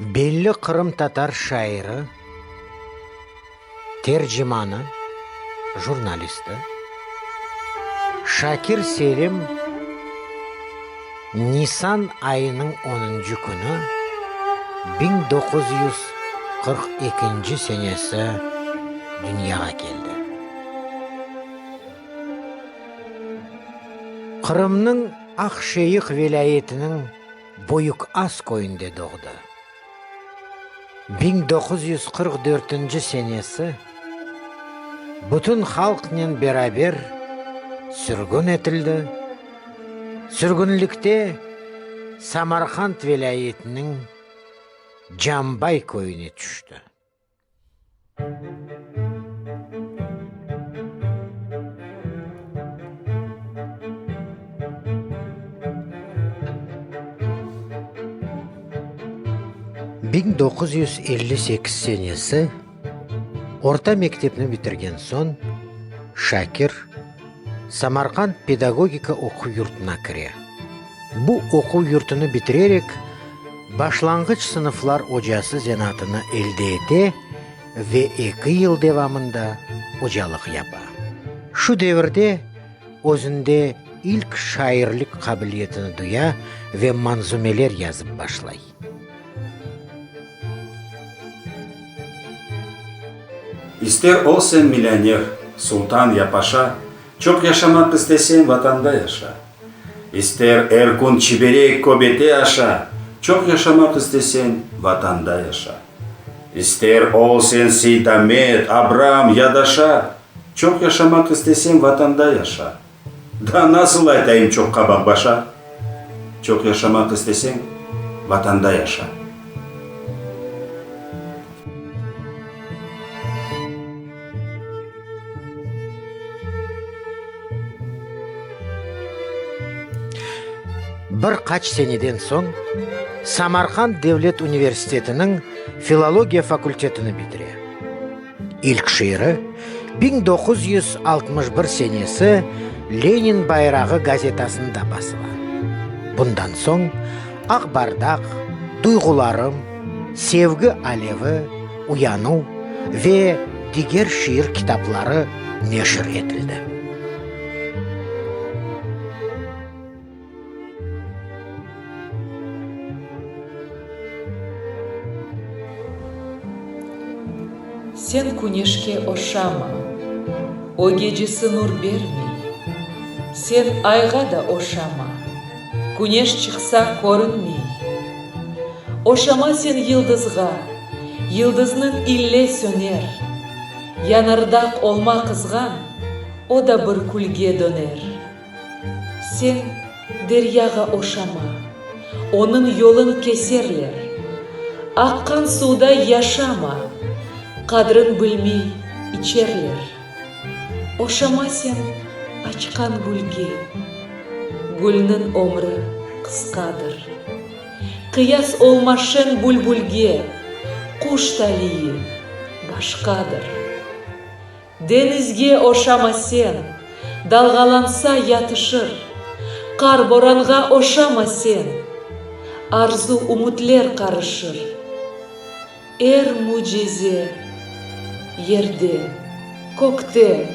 Belli qırımtatar şairi, tercimanı, jurnalisti Şakir Selim nisan ayınıñ onuncı künü 1942 senesi dünyağa keldi. Qırımnıñ Aqşeyh vilâyetiniñ Büyük-As köyünde doğdı. 1944 senesi bütün halqnen beraber sürgün etildi. Sürgünlikte Samarqand vilâyetiniñ Cambay köyüne tüşti. 1958 senesi orta mektepni bitirgen soñ Şakir Samarqand pedagogika oquv yurtuna kire. Bu oquv yurtunı bitirerek, başlanğıç sınıflar ocası zenaatını elde ete ve eki yıl devamında ocalıq yapa. Şu devirde özünde ilk şairlik qabiliyetini duya ve manzumeler yazıp başlay. İster ol sen millioner, sultan ya paşa, Çoq yaşamaq isteseñ, Vatanda yaşa. İster er kün çiberek, köbete aşa, Çoq yaşamaq isteseñ, Vatanda yaşa. İster ol sen Seydamet, Abram ya da şa, Çoq yaşamaq isteseñ, Vatanda yaşa. Daa nasıl aytayım çoqqa baq başa, Çoq yaşamaq isteseñ, Vatanda yaşa. Bir qaç seneden soñ Samarqand devlet universitetiniñ filologiya fakültetini bitire. İlk şiiri 1961 senesi Lenin bayrağı gazetasında basıla. Bundan soñ Aq bardaq, Duyğularım, Sevgi alevi, Uyanuv ve diger şiir kitapları neşir etildi. Sen küneşke oşama, o gecesi nur bermey, Sen ayğa da oşama, küneş çıqsa körünmey. Oşama sen yıldızğa, yıldıznıñ ille söner, Yanardaq olma qızğan, o da bir külge döner. Sen deryağa oşama, onıñ yolun keserler, Aqqan suvday yaşama, qadrin bilmey içerler. Oşama sen açqan gülge, gülniñ ömrü qısqadır. Qıyas olma şeñ bülbülge, quş taliyi başqadır. Deñizge oşama sen, dalğalansa yatışır, Qar-boranğa oşama sen, arzu-ümütler qarışır. Er mücize yerde, kökte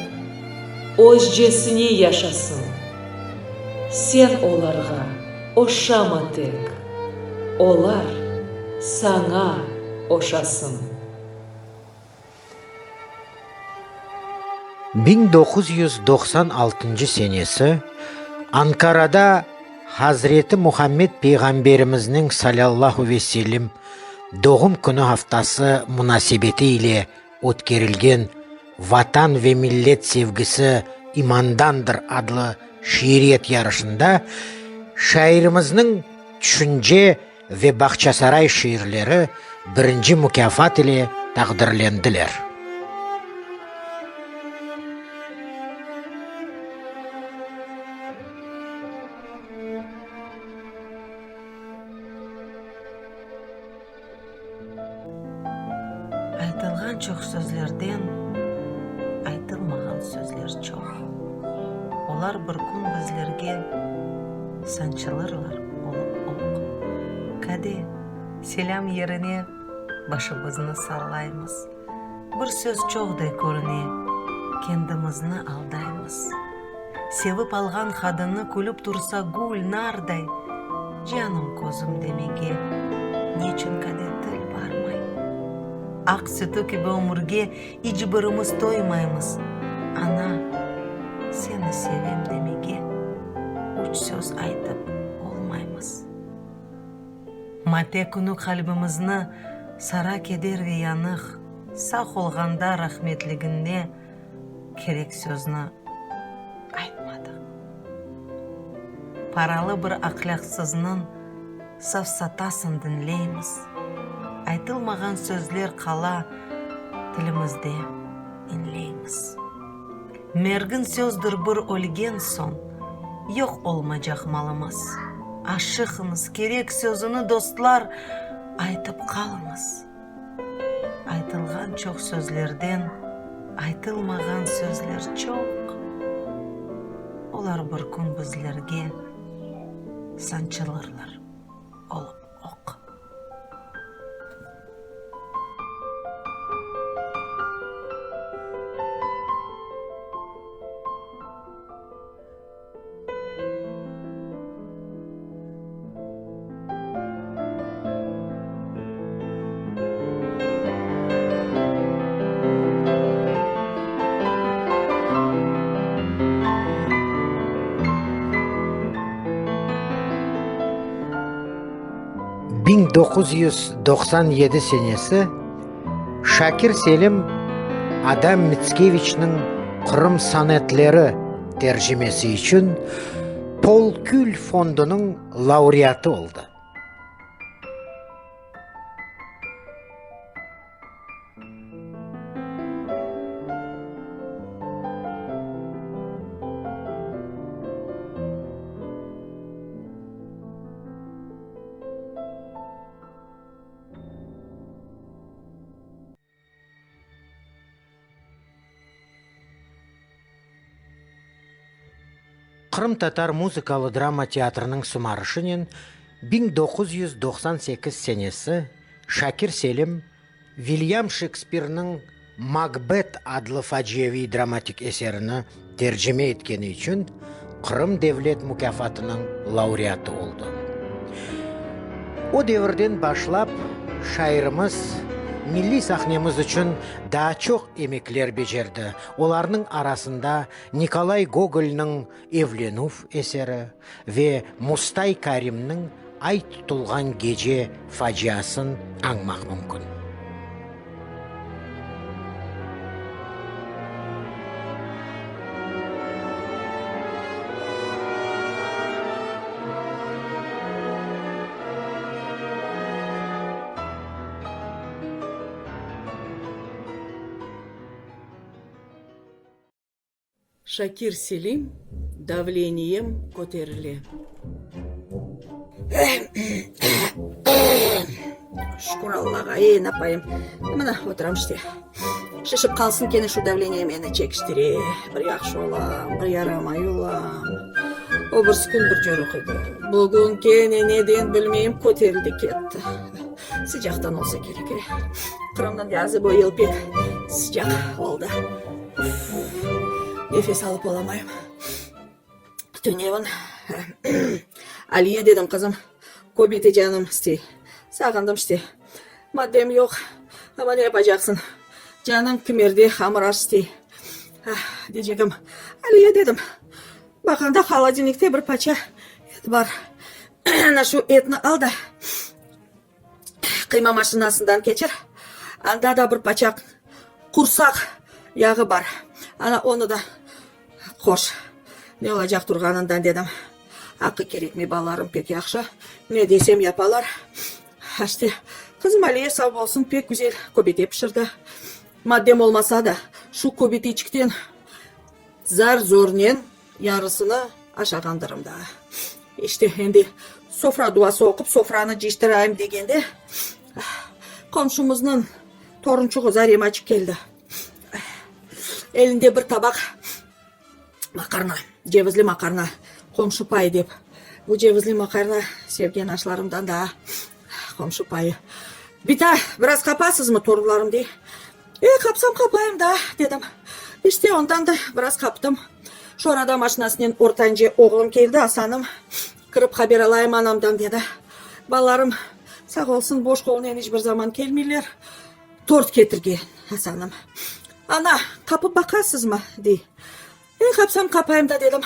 özcesine yaşasın, Sen olarğa oşama tek, olar saña oşasın. 1996 senesi Ankarada Hazreti Muhammed Peyğamberimizniñ salâllahu ve sellem doğum künü haftası munasebeti ile ötkerilgen Vatan ve millet sevgisi imandandır adlı şiiriyet yarışında şairimizniñ Tüşünce ve Bağçasaray şiirleri birinci mukâfat ile taqdirlendiler. Aytılğan çoq sözlerden aytılmağan sözler çoq. Olar bir kün bizlerge sançılırlar olıp oq. Kade? Selâm yerine başımıznı sallaymız. Bir söz çoqday körüne, kendimizni aldaymız. Sevip alğan qadınnı külüp tursa gül, narday, canım, közüm demege neçün kade til barmay? Aq sütü kibi ömürge iç birimiz toymaymız, ana, seni sevem demege üç söz aytıp olmaymız. Mate künü qalbimizni sara keder ve yanıq, sağ olğanda rahmetliginde kerek sözni aytmadıq. Paralı bir ahlâqsıznıñ safsatasın diñleymiz, aytılmağan sözler qala tilimizde, inleymiz. Mergin sözdir bir ölgen soñ, yoq olmacaq malımız. Aşıqıñız, kerek sözüni, dostlar, aytıp qalıñız. Aytılğan çoq sözlerden aytılmağan sözler çoq, olar bir kün bizlerge sançılırlar olıp oq. 1997 senesi Şakir Selim Adam Mitskeviçniñ Qırım sonetleri tercimesi içün Pol Kül fondunıñ laureatı oldı. Qırımtatar muzıkalı drama teatriniñ sımarışınen 1998 senesi Şakir Selim Vilyam Şekspirniñ Makbet adlı faciaviy dramatik eserini tercime etkeni içün Qırım devlet mukâfatınıñ laureatı oldı. O devirden başlap şairimiz milliy sahnemiz içün daa çoq emekler becerdi, olarnıñ arasında Nikolay Gogolniñ Evlenüv eseri ve Mustay Karimniñ Ay tutulğan gece faciasın añmaq mümkün. Şakir Selim, Davleniyem köterile. Şükür Allağa, ey, napayım, mına, oturam işte. Şişip qalsın kene şu davleniye meni çekiştire. Bir yahşı olam, bir yaramay olam. O birisi kün bir coruq edi. Bugün kene neden bilmeyim köterildi ketti. Sıcaqtan olsa kerek, e. Qırımnıñ yazı bu yıl pek sıcaq oldı. Uff, nefes alıp olamayım. Tünevin Aliye dedim, qızım, köbete canım istey. Sağındım işte. Maddem yoq, amma ne yapacaqsıñ? Canıñ kimerde hamır aş istey. Deycegim, Aliye dedim, baq anda holodilnikte bir paça et bar. Ana şu etni al da, Qıyma maşinasından keçir, anda da bir paçaq qursaq yağı bar, ana onı da qoş. Ne olacaq turğanından dedim. Aqqı kerekmey, balalarım pek yahşı, ne desem yapalar. İşte, qızım Aliye sağ olsun, pek güzel köbete pişirdi. Maddem olmasa da, şu köbeteçikten zar-zornen Yarısını aşağandırım daa. İşte, endi sofra duası oqup, sofranı cıyıştırayım degende, qomşumıznıñ torunçuğı Zaremaçıq keldi. Elinde bir tabaq maqarna, cevizli maqarna, qomşu payı dep. Bu cevizli maqarna sevgen aşlarımdan daa. Qomşu payı. Bita, biraz qapasızmı torunlarım, dey. E, qapsam qapayım da, dedim. İşte, ondan da biraz qaptım. Şu arada maşinasınen ortancı oğlum keldi, Asanım. Kirip haber alayım anamdan, dedi. Balalarım, sağ olsun, boş qolnen iç bir zaman kelmeyler. Tort ketirgen Asanım. Ana, qapıp baqasızmı? dey. E, qapsam qapayım da, dedim.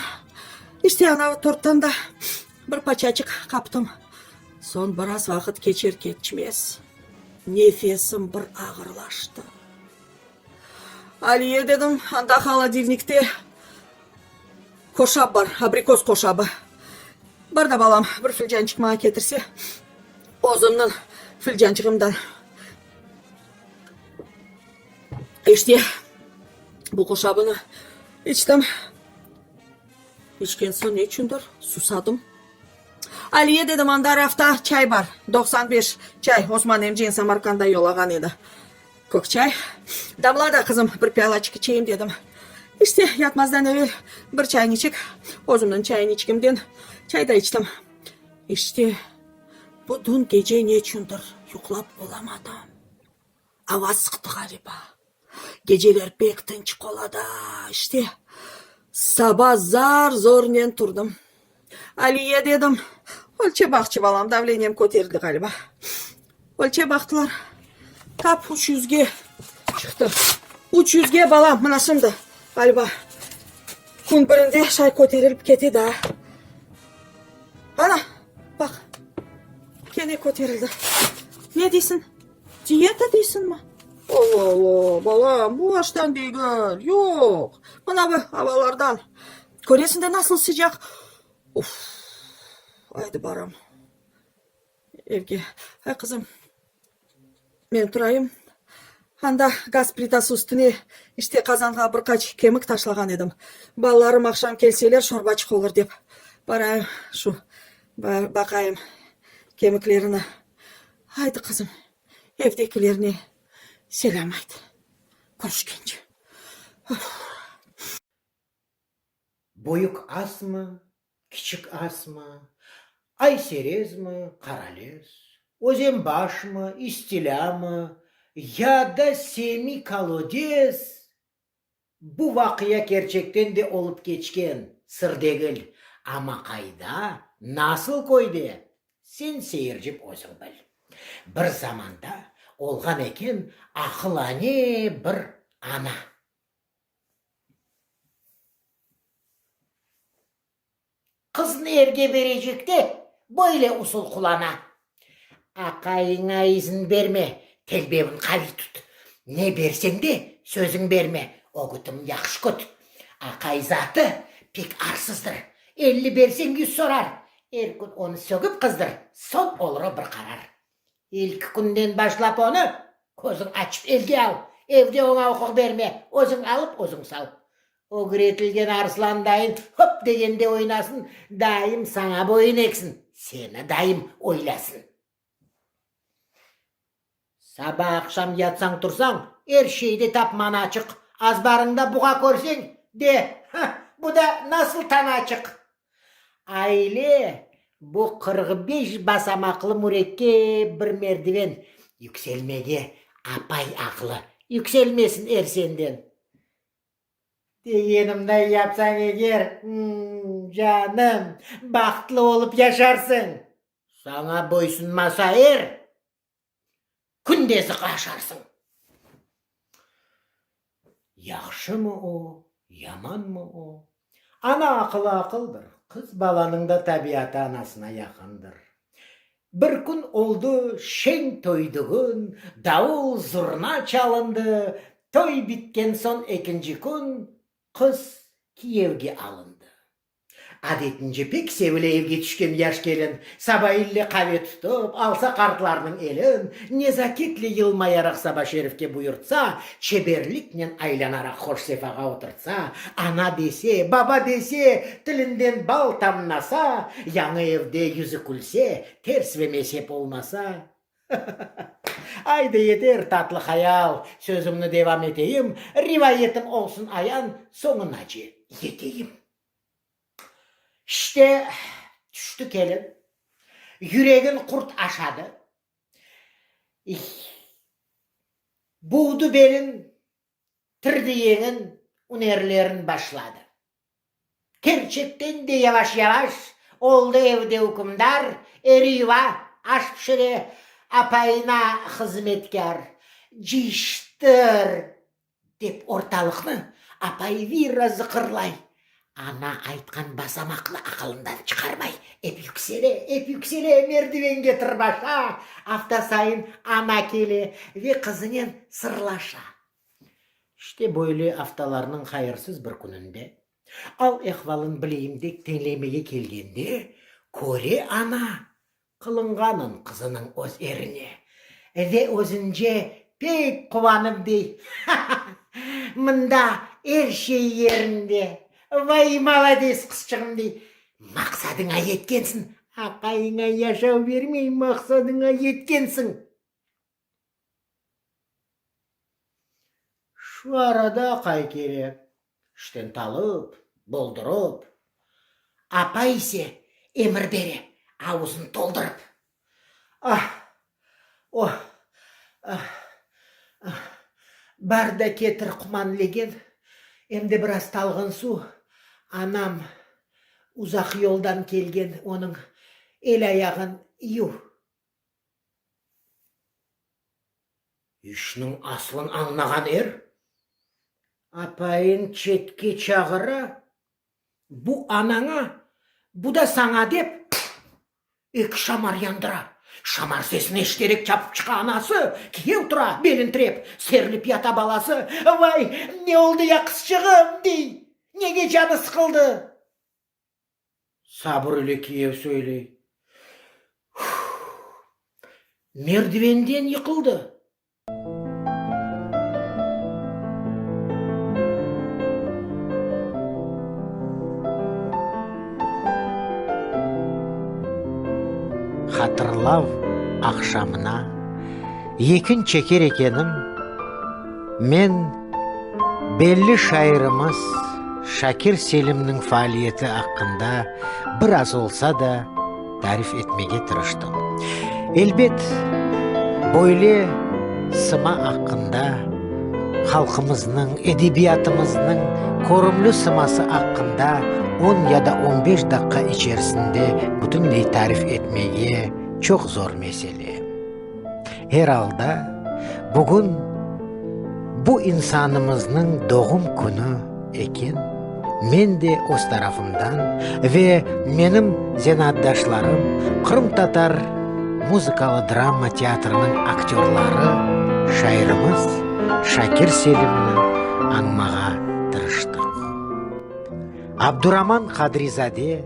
İşte, anavı torttan da bir paçaçıq qaptım. Soñ biraz vaqıt keçer-keçmez, nefesim bir ağırlaştı. Aliye, dedim, anda holodilnikte qoşap bar, abrikos qoşabı. Bar da, balam, bir filcançıq maña ketirse, özümniñ filcançığımdan. İşte, bu qoşabını içtim. İçken soñ neçündir susadım. Aliye, dedim, anda rafta çay bar, 95 çay, Osman emceñ Samarkanddan yollağan edi. Kök çay. Damla da, qızım, bir pialaçıq içeyim, dedim. İşte, yatmazdan evel bir çayniçik, özümniñ çayniçigimden çay da içtim. İşte, bu dün gece neçündir yuqlap olamadım. Ava sıqtı ğaliba. Geceler pek tınç qola da, işte, saba zar-zornen turdım. Aliye, dedim, ölçe baqçı, balam, davleniyem köterildi ğaliba. Ölçe baqtılar, tap üç yüzge çıqtı. Üç yüzge, balam, mına şimdi, ğaliba, kün birinde şay köterilip kete daa. Ana, baq, kene köterildi. Ne deysiñ? Diyeta deysiñmi? Alla-alla, balam, bu aştan degil, yoq, mına bu avalardan. Köresiñ de nasıl sıcaq. Uff, aydı baram evge. Ay, qızım, men turayım. Anda gaz plitası üstüne, işte, qazanğa bir qaç kemik taşlağan edim. Balalarım aqşam kelseler şorbaçıq olur dep. Barayım şu, baqayım kemiklerini. Aydı, qızım, evdekilerine selâm ayt. Körüşkence. Of! Büyük asmı, kiçik asmı, Ayserezmi, Qaralez, Özenbaşmı, İstilâmı ya da Semikolodez, Bu vaqia kerçekten de olıp keçken, sır degil. Amma qayda, nasıl köyde, sen seyircip özüñ bil. Bir zamanda olğan eken aqılane bir ana. Qıznı erge berecekte böyle usul qulana. Aqayıña izin berme, telbevin qaviy tut. Ne berseñ de, sözüñ berme, ögütim yahşı küt. Aqay zatı pek arsızdır, 50 berseñ yüz sorar. Er kün onı sögip qızdır, soñ olur o bir qarar. İlki künden başlap onı közüñ açıp elge al, evde oña uquq berme, özüñ alıp, özüñ sal. Ögretilgen arslandayın hop degende oynasın, daim saña boyun egsin, seni daim oylasın. Saba-aqşam yatsañ-tursañ, er şeyde tap manaçıq, azbarıñda buğa körseñ, de, Hah, bu da nasıl tanaçıq? Aile, bu 45 basamaqlı mürekkep bir merdiven, yükselmege apay aqlı, yükselmesin er senden. Degenimday yapsañ eger, canım, bahtlı olıp yaşarsıñ. Saña boysunmasa er, kündezi qaşarsıñ. Yahşımı o, yamanmı o, ana aqılı aqıldır, qız balanıñ da tabiatı anasına yaqındır. Bir kün oldı şeñ toy-dügün, davul-zurna çalındı, toy bitken soñ ekinci kün qız kiyevge alındı. Adetince pek sevile evge tüşken yaş kelin, saba ille qave tutıp, alsa qartlarnıñ elin, nezaketle yılmayaraq saba şerifke buyurtsa, çeberliknen aylanaraq hoş sefağa oturtsa, ana dese, baba dese, tilinden bal tamnasa, yañı evde yüzü külse, ters ve mezhep olmasa, Aydı, yeter, tatlı hayal, sözümni devam eteyim, rivayetim olsun ayan, soñunace yeteyim. İşte, tüşti kelin, yüregin qurt aşadı. Buvdı belin, tirdi yeñin, ünerlerin başladı. Kerçekten de yavaş-yavaş oldı evde ükümdar, eri yuva, aş pişire, apayına hızmetkâr. Cıyıştır! Dep ortalıqnı apayı Vira zıqırlay. Ana aytqan basamaqnı aqılından çıqarmay, ep yüksele, ep yüksele, merdivenge tırmaşa, afta sayın ana kele ve qızınen sırlaşa. İşte böyle aftalarnıñ hayırsız bir kününde, al-ehvalın bileyim dep teñlemege kelgende, köre ana, Qılınğanın qızınıñ öz erine ve özünce pek quvanıp dey, Ha-ha-ha, mında er şey yerinde, vay, malades qızçığım, dey, maqsadıña yetkensiñ, aqayıña yaşav bermey maqsadıña yetkensiñ. Şu arada aqay kele, işten talıp, boldurıp. Apay ise emir bere, avuzını toldurıp. Ah, oh, ah, ah, bar da ketir quman legen, em de biraz talğın suv, anam uzaq yoldan kelgen, onıñ el-ayağın yuv. İşniñ aslın añlağan er, apayın çetke çağıra, bu anaña, bu da saña dep, eki şamar yandıra. Şamar sesini eşiterek çapıp çıqa anası, kiyev tura, belin tirep, serilip yata balası, Vay, ne oldı ya qızçığım, dey, nege canı sıqıldı? Sabır ile kiyev söyley. Uf! Merdivenden yıqıldı. Hatırlav aqşamına yekün çeker ekenim, men Belli şairimiz Şakir Selimniñ faaliyeti aqqında biraz olsa da tarif etmege tırıştım. Elbet, böyle sıma aqqında, halqımıznıñ, edebiyatımıznıñ körümli sıması aqqında on ya da on beş daqqa içerisinde bütünley tarif etmege çoq zor mesele. Er alda, bugün bu insanımıznıñ doğum künü eken, men de öz tarafımdan ve menim zenaatdaşlarım, Qırımtatar muzıkalı-drama teatriniñ aktörları şairimiz Şakir Selimni añmağa tırıştıq. Abduraman Qadrizade,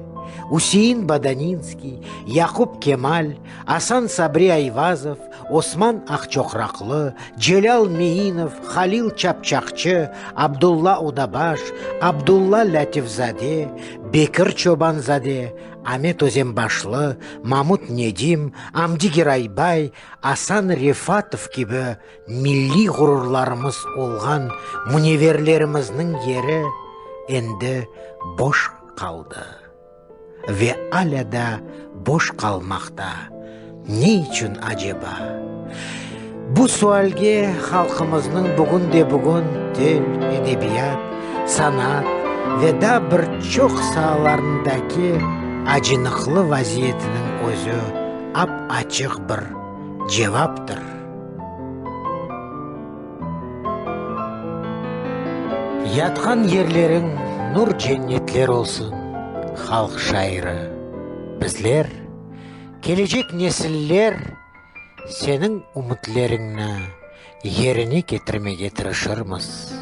Üsein Badaninskiy, Yaqub Kemal, Asan Sabri Ayvazov, Osman Aqçoqraqlı, Celâl Meinov, Halil Çapçaqçı, Abdulla Odabaş, Abdulla Lâtifzade, Bekir Çobanzade, Amet Özenbaşlı, Mamut Nedim, Amdi Giraybay, Asan Refatov kibi milliy ğururlarımız olğan müneverlerimizniñ yeri endi boş qaldı. Ve alâ da boş qalmaqta. Ne içün aceba? Bu sualge halqımıznıñ bugün-de-bugün til, edebiyat, sanat ve daa bir çoq saalarındaki acınıqlı vaziyetiniñ özü ap-açıq bir cevaptır. Yatqan yerleriñ nur cennetler olsun, halq şairi! Bizler, kelecek nesiller, seniñ ümütleriñni yerine ketirmege tırışırmız.